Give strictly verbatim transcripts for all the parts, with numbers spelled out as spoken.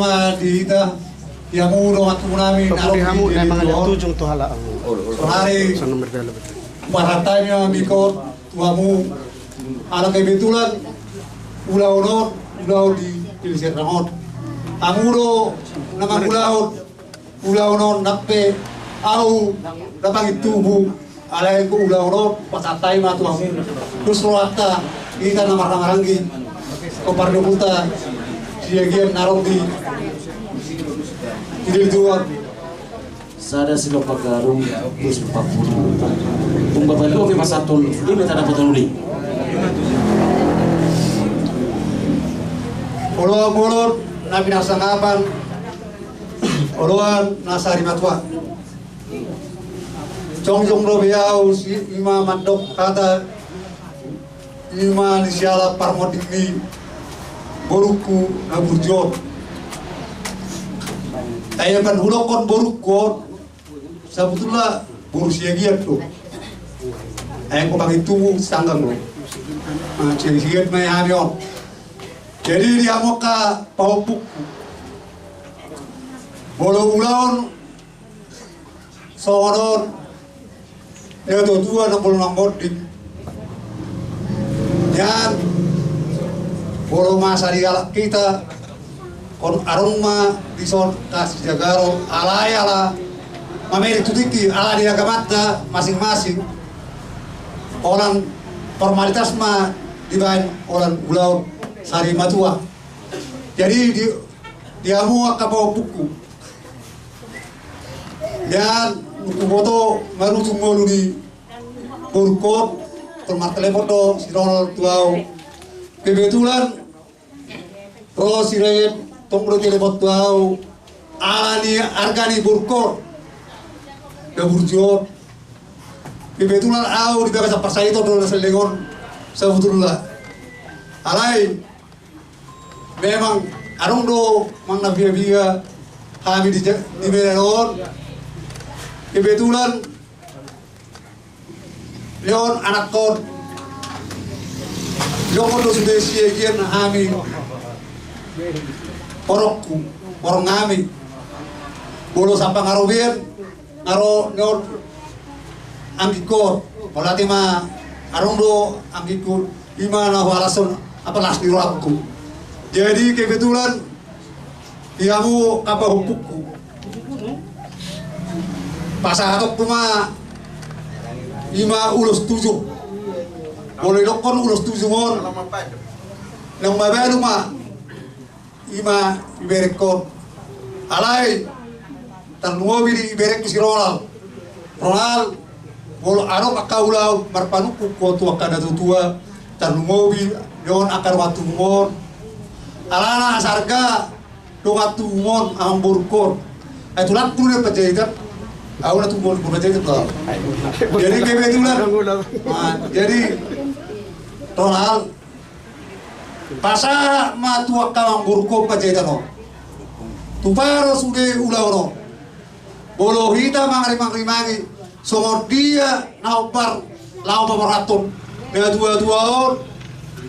ma di hita, di hamu dongan tubu nami na ro di hamu na mangalehon tu ujung tu halak. Sonari pasahat hami ma mikot tu hamu. Ala kebetulan ulaon on, ulaon di Deli Serdang on. Hamu do na mangulahon ulaon on, nang pe ahu na pangintubu. Alai ulaon on pasahat hami ma tu hamu. Terus rohanta hita na marhahamaranggi, pardomuta Siagian na ro di, di Deli Tuan. Sada silompa gadung, dua silompa pulu. Tung babalu oke pasahathon, sude ma tanda patoluni. Oloan bolon na pinasangapan, oloan na sari matua. Jongjong dope ahu si ima mandok hata ima ni siala parmonding ni borungku na burju on. Ai amban hudokkon borungku on, sabutulna boru Siagian do. Ai angka pangintubu sanggang do. Siagian ma hami on. Jadi di hamu angka pahompungku, molo ulaon songon on, natuatua na molo na monding nian, molo masa di halak hita, on adong ma dison kasijagaron, alai ala mamereng tu tingki, ala di agamanta masingmasing, holan formalitas ma dibaen holan ulaon sari matua. Jadi di, di hamu angka pahompungku, nian huboto marujung ngolu ni borungku on, tong martelepon do si Ronald tu ahu. Kebetulan ro si Rayet, tong do telepon tu ahu ala ni arga ni borungku on na burju on. Kebetulan ahu di bagasan parsahit do na selleng on sabutulna. Alai memang adong do manang na biabiga hami di, di Medan on. Kebetulan lehon anakkon, lehon do sude Siagian hami, horongku, horong hami. Molo sampang arobean, nga ro nion anggingku on, mauliate ma, adong do anggingku, ima na hualashon apa las ni rohangku. Jadi kebetulan di hamu angka pahompungku, pasahatonku ma ima ulos tujung. Molo didokkon ulos tujung on, naung mabalu ma ima iberengkon. Alai tarlumobi di iberengku si Ronald. Ronald, molo adong angka ulaon marpanungkun ho tu angka natuatua, tarlumobi lehon angka dongan tubum on. Alana asa arga dongan tubum on amangborungku on. Ai tulangku do Panjaitan. Ahu na tubu Panjaitan do. Jadi kebetulan, jadi Ronald, pasahat ma tu angka amangborungku Panjaitan on. Tupa do sude ulaon on. Molo hita mangarimangrimangi songon dia na hombar laho paborhathon natuatua on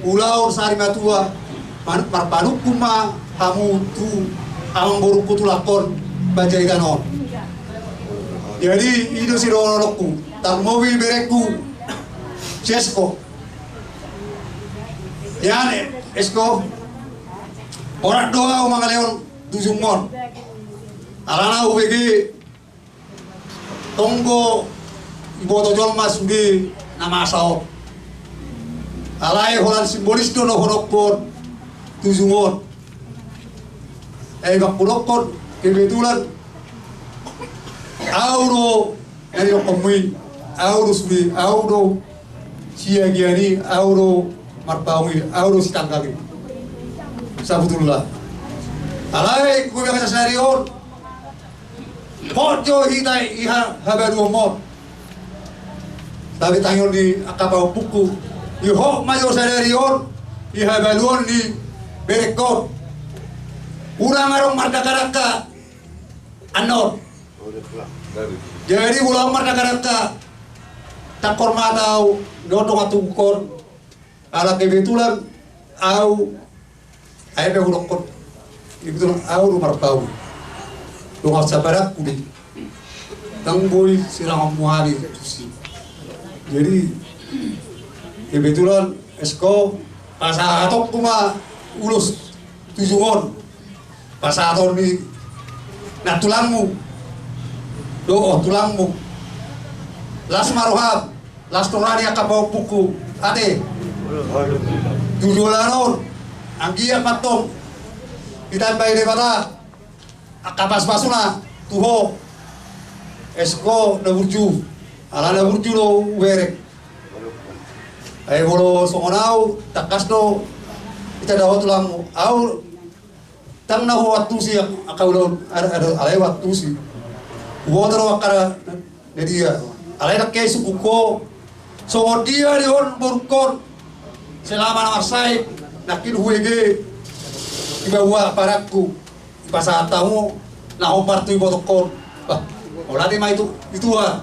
ulaon sari matua, marpanungkun ma hamu tu amangborungku tulangkon Panjaitan on. Jadi i do sidohononku, tarlumobi berengku si Esko. Nian Esko, horas do ahu mangalehon tujung on. Alana hubege tong do iboto jolma sude na masa on. Alai holan simbolis do na hudokkon tujung on. Ai bangku dokkon kebetulan ahu do na nidokkonmu i, ahu do sude, ahu do Siagian i, ahu do Marpaung i, ahu do Sitanggang i. Sabutulna. Alai hubege sadari on, hot jo hita i habaluonmon. Tapi tangion ni angka pahompungku, i hot ma jo sadari on i habaluon ni berengkon. Unang adong mardangkadangka annon. Jadi unang mardangkadangka, tangkor mata ahu dohot dongan tubungkon. Ala kebetulan ahu, ai pe hudokkon, Kebetulan au do marpaung. Dongan sahabatku di. Ndang boi sirangonmu hami tusi. Jadi kebetulan esko pasahatonku ma ulos tu jolo on. Pasahaton ni na tulangmu. Do o tulangmu. Las ma roham. Las torani angka pahompuku ate. Tu joloan on anggiat mantong ditambai Debata angka pasu-pasuna tu ho. Esko na burju, ala na burju do hubereng. Ai molo songon au tangkas do ditanda ho tulangmu. Au Ndang na huantusi angka ulaon, alai huantusi. Huboto do angka na dia. Alai ndang ke sungkun ho songon dia di on borungkon. Selama na marsahit nangkin huege. Iba ua parangku. Ipasahat hamu na hombar tu ibotongkon. Bah, mauliate ma i tu itua.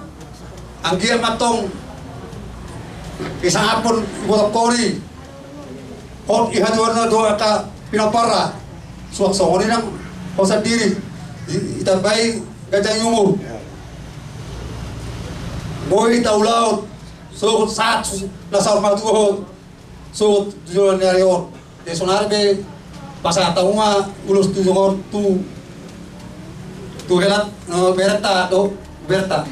Anggiat mantong disangaphon ibotongkon i. Hot i hatuaonna do angka pinomparna. Suang songon i nang ho sandiri. Ditambai ganjang ni umur. Boi taulahon sogot sahat na saur matua ho. Sogot tu joloan ni ari on. Jadi sonari pe pasahat hamu ma ulos tu jolo on tu tu helat, eh, berta do berta.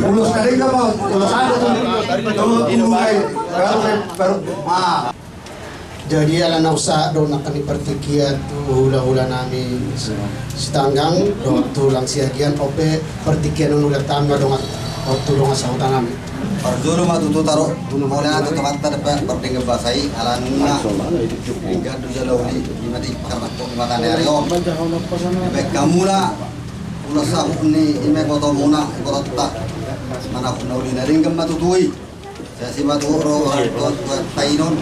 Ulos tadi apa? Ulos apa tu? Baru, baru, baru. Ah. Jadi ala naung sahat do nangkin partingkian tu hulahula nami Sitanggang dohot tulang Siagian, on pe partingkian on ulang tamba dongan, on tu dongan sahuta nami. Parjolo ma tutu taro, mauliate tu Tuhanta dohot pardenggan basa i, ala nunga denggan do jala uli, ima di pakarna di mata ni ari on. Dibaen hamuna ulos sahat ni ima ibotomuna, ibotonta. Manang na uli na denggan ma tutu i. Sai sima tu ro, tu, tu, tainon.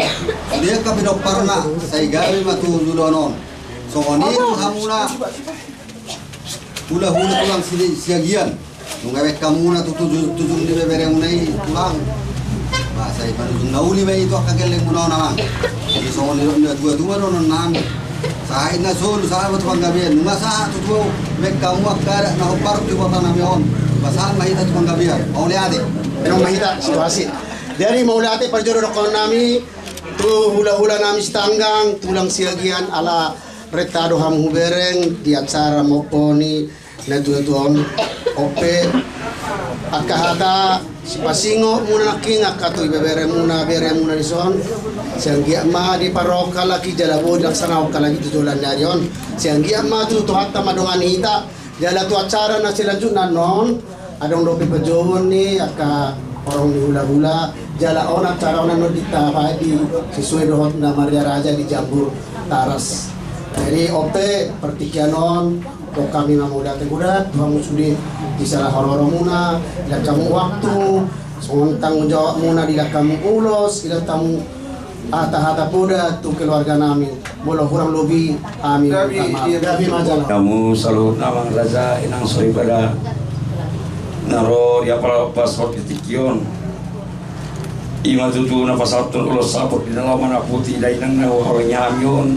Sude angka pinomparna, sai gabe ma tu joloan on. Songon i tu hamuna hulahula tulang Si-, Siagian. Nunga dibaen hamuna tu, tu, tu, tujung ni beberemuna i tulang. Ba, sai manujung na uli ma i tu angka gellengmuna on amang. Jadi songon i do na tua-tua do non nami. Sahat na solu, sahat ma tu panggabean. Nunga sahat tutu, dibaen hamu angka adat na hombar tu ibota nami on. Ba sahat ma hita tu panggabean. Mauliate. Adong ma hita situasi. Jadi mauliate parjolo dohonon nami tu hulahula nami Sitanggang, tulang Siagian, ala renta do hamu hubereng di acara mompo ni na tua-tua on. On pe angka hata sipasingot muna nangkin angka tu ibeberemuna, beremuna dison. Sai anggiat ma diparrohahon halak i jala boi dilaksanahon halak i tu joloan ni ari on. Sai anggiat ma tu Tuhanta mandongani hita. Jala tu acara na selanjutna annon adong dope pajouon ni angka horong ni hulahula. Jala on acara on annon ditapai di sesuai dohot na maria raja di Jambur Taras. Jadi on pe partingkian on, dok hami ma mauliate godang tu hamu sude di sala horong-horongmuna, dilehon hamu waktu, songon tanggung jawabmuna dilehon hamu ulos, dilehon hamu hata-hata poda tu keluarga nami. Molo hurang lobi hami minta maaf. Gabe ma jala. Hamu saluhutna amang raja, inang soripada na ro di apala pasot di tingki on. Ima tutu na pasahathon ulos saput di na laho manaputi dainang na huhaholongi hami on.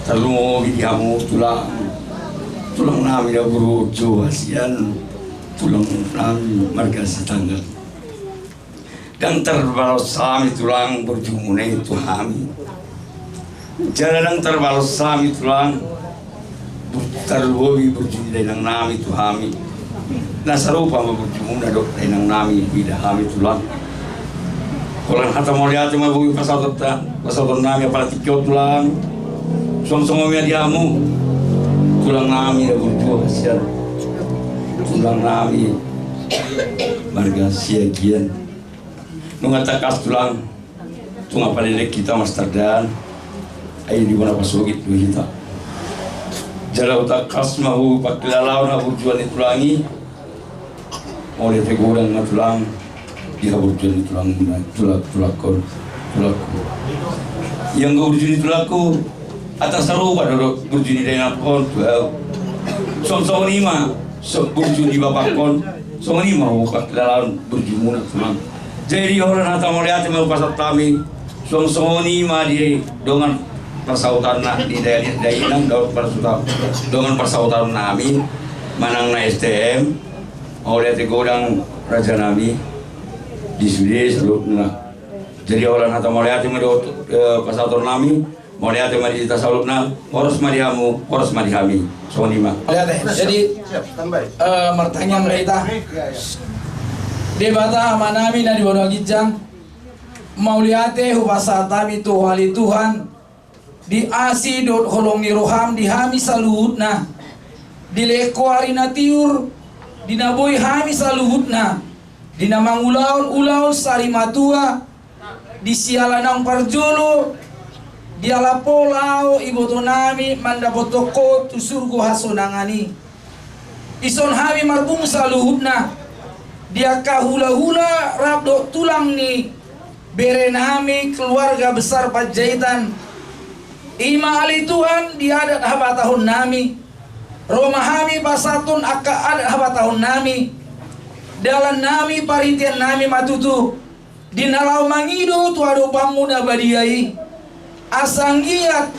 Tarlumobi di hamu tulang, tulang nami na burju hasian, tulang nami marga Sitanggang. Ndang tarbalos hami tulang burjumuna i tu hami. Jala ndang tarbalos hami tulang, bur-, tarlumobi burju ni dainang nami tu hami. Na sarupa ma burjumuna dohot dainang nami huida hami tulang. Holan hata mauliate ma boi pasahatonta, pasahaton nami apala tingki on tulang. Suang songon i ma di hamu tulang nami na burju hasian, tulang nami marga Siagian. Nunga tangkas tulang, nunga paledek hita mastardaan, ai di bona pasogit do hita. Jala hutangkas ma hupangkilalahon haburjuon ni tulang i. Mauliate godang ma tulang di haburjuon ni tulang, tulang, tulangkon, tulangku. Ianggo burju ni tulangku, ata sarupa do burju ni dainangkon tu au. Songon i ma So, burju ni bapakkon, songon i ma hupardalan burjumuna, Amang. Jadi, holan hata mauliate ma hupasahat hami, suang songon i ma di dongan parsahutanna, di dai-, dainang, dongan parsahuta-, dongan parsahutan nami, manang na S T M, mauliate godang raja nami, di sude saluhutna. Jadi, holan hata mauliate ma dohot, eh, pasahaton nami, mauliate ma di hita saluhutna, horas ma di hamu, horas ma di hami. Songon i ma. Mauliate. Jadi, eh, martangiang ma hita. Debata Ama nami na di banua ginjang, mauliate hupasahat hami tu Ho ale Tuhan, di asi dohot holong ni roham di hami saluhutna. Di lehon Ho ari na tiur, di na boi hami saluhutna, di na mangulahon ulaon sarimatua, di siala naung parjolo, di ala pola Ho iboto nami mandapothon Ho tu surgo hasonangan i. Dison hami marpungu saluhutna, di angka hulahula rap dohot tulang ni bere nami keluarga besar Panjaitan. I ma ale Tuhan di adat habatahon nami. Ro ma hami pasahathon angka adat habatahon nami. Dalan nami, parhitean nami ma tutu di na laho mangido tu adopanmu na badia i. Asa anggiat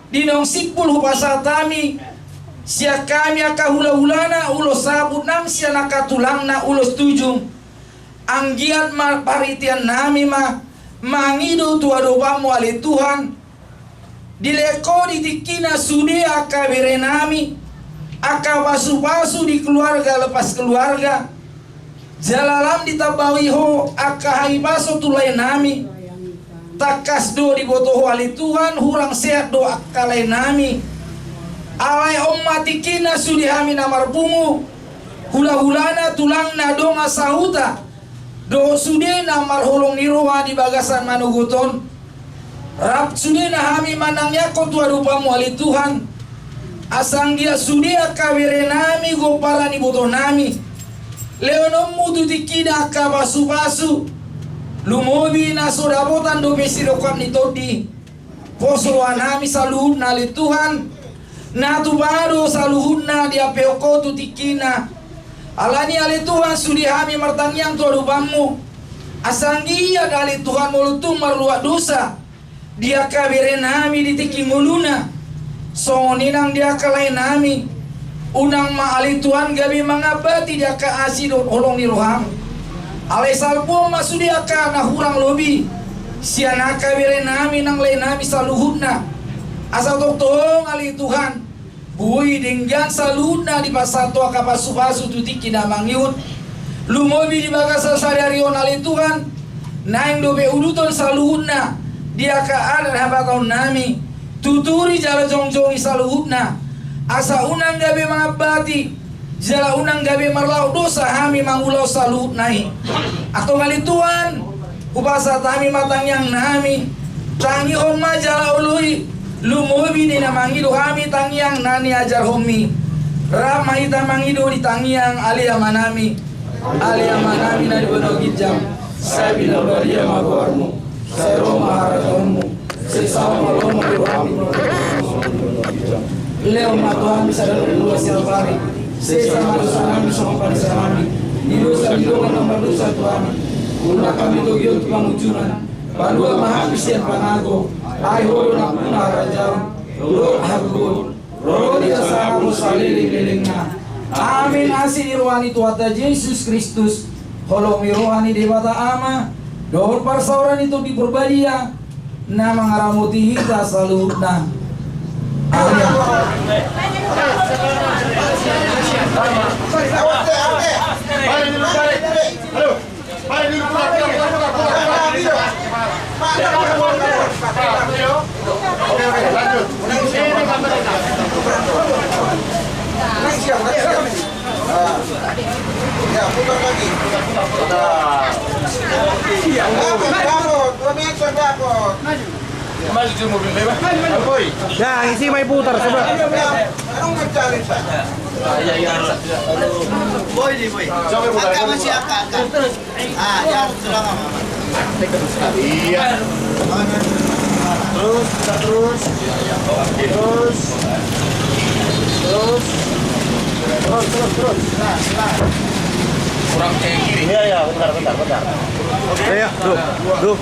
di naung simpul hupasahat hami sian hami angka hulahulana ulos saput nang sian angka tulangna ulos tujung. Anggiat ma parhitean nami ma mangido tu adopanmu ale Tuhan. Dilehon Ho di tingkina sude angka bere nami, angka pasupasu di keluarga lepas keluarga. Jala lam ditambai Ho angka hahipason tu lae nami. Tangkas do diboto Ho ale Tuhan, hurang sehat do angka lae nami. Alai on ma tingkina sude hami na marpungu, hulahulana, tulangna, dongan sahuta dohot sude na marholong ni roha di bagasan manogot on. Rap sude na hami manangiangkon tu adopanmu ale Tuhan. Asa anggiat sude angka bere nami, gomparan iboto nami, lehononmu tu tingkina angka pasupasu, lumobi na so dapotan dope sidongkap ni tondi. Poso roha nami saluhutna ale Tuhan, na tupa do saluhutna diampehon Ho tu tingkina. Alani ale Tuhan sude hami martangiang tu adopanmu. Asa anggiat ale Tuhan molo tung marluat dosa di angka bere nami di tingki ngoluna, songon i nang di angka lae nami. Unang ma ale Tuhan gabe mangambati di angka asi dohot holong ni roham. Alai salpu ma sude angka na hurang lobi sian angka bere nami nang lae nami saluhutna. Asa tongtong ale Tuhan, boi denggan saluhutna dipasahat Ho angka pasupasu tu tingki na mangihut. Lumobi di bagasan sadari on ale Tuhan, naeng dope uduton saluhutna di angka adat habatahon nami. Tuturi jala jongjongi saluhutna, asa unang gabe mangambati jala unang gabe marlaok dosa hami mangulahon saluhutna i. Antong ale Tuhan, hupasahat hami ma tangiang nami. Tangihon ma jala oloi, lumobi di na mangido hami tangiang na niajarhonmi. Rap ma hita mangido di tangiang Ale Ama nami. Ale Ama nami na di banua ginjang, sai pinarbadia ma goarmu. Sai ro ma harajaonmu. Sai saut ma lomo ni roham. Lehon ma tu hami sadari on hangoluan siapari. Sesa ma dosa nami songon panesanami di dosa ni dongan na mardosa tu hami. Unang hami togihon tu pangunjunan. Palua ma hami sian pangago. Ai Ho do nampuna harajaon dohot hagogoon. Ro di hasangapon saleleng ni lelengna. Amen. Asi ni roha ni Tuhanta Jesus Kristus, holong ni roha ni Debata Ama, dohot parsaoran ni Tondi Parbadia, na mangaramoti hita saluhutna. Amen. Ya, isi ma i putar, coba. Boy, di boy. Angkat masih angkat, angkat. Ah, ya, sudah nggak apa-apa. Iya. Terus, kita terus. Terus. Terus. Kurang. Iya, iya, bentar, bentar, bentar. Iya, iya, bro, bro.